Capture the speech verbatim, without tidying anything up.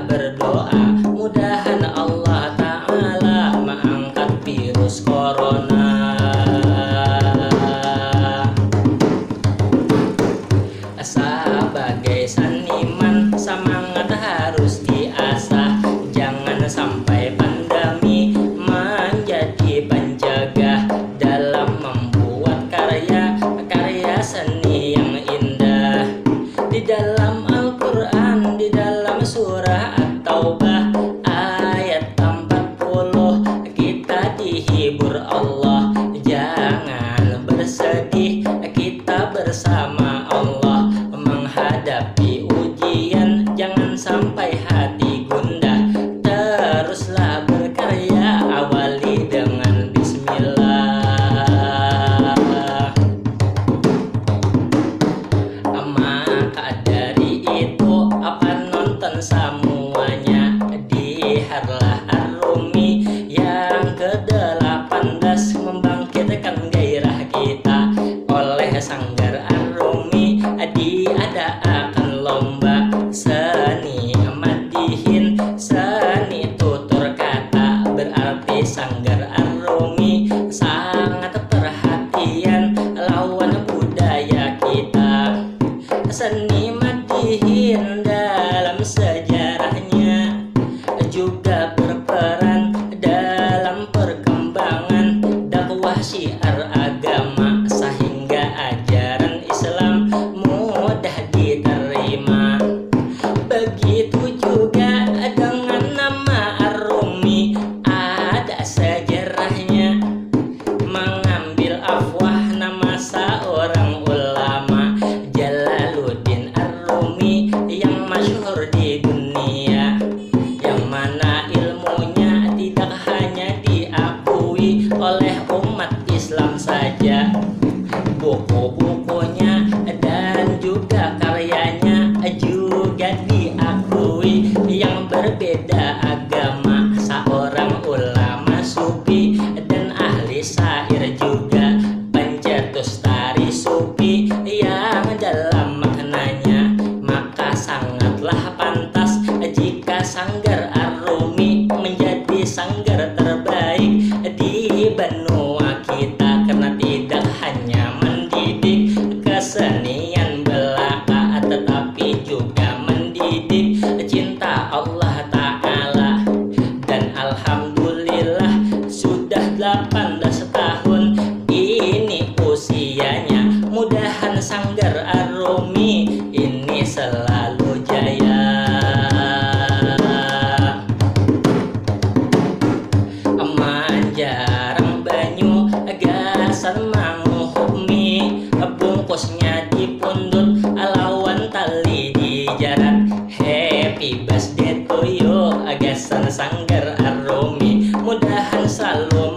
Berdoa mudahan Allah Ta'ala mengangkat virus corona. Sabagai seniman, semangat harus diasah. Jangan sampai pandemi menjadi pencegah dalam membuat karya, karya seni yang indah. Di dalam Al-Quran, di dalam surah At-Taubah, ayat empat puluh, kita dihibur Allah. Jangan bersedih, kita bersama Allah menghadapi ujian. Jangan sampai hati gundah, teruslah berkarya, awali dengan bismillah. Maka dari itu, penonton semuanya, diharlah Ar-Rumi yang kedelapan belas membangkitkan gairah kita oleh Sanggar Ar-Rumi diadakan lomba seni madihin, seni tutur kata, berarti Sanggar Ar-Rumi sangat perhatian lawan budaya kita. Seni madihin dalam sejarahnya juga berperan dalam perkembangan dakwah syiar agama, sehingga ajaran Islam mudah diterima. Begitu juga dengan nama Ar-Rumi, ada sejarahnya. Mengambil afwah nama seorang ulama, Jalaluddin Ar-Rumi, yang masyhur di dunia, yang mana ilmunya tidak hanya diakui oleh umat Islam saja, buku-bukunya dan juga karyanya juga diakui. Yang berbeda agama, seorang ulama sufi dan ahli syair juga, pencetus tari sufi yang dalam maknanya. Maka sangatlah pantas jika Sanggar Ar-Rumi menjadi sanggar terbaik di benua kita, karena tidak hanya mendidik kesenian belaka, tetapi juga mendidik cinta Allah Ta'ala. Dan alhamdulillah, sudah delapan belas tahun ini usianya. Mudahan Sanggar Ar-Rumi ini selalu jaya. Manjarang banyu gasan manguhup mi, bungkusnya dipundut lawan tali dijarat. Happy birthday to you, gasan Sanggar Ar-Rumi. Mudahan selalu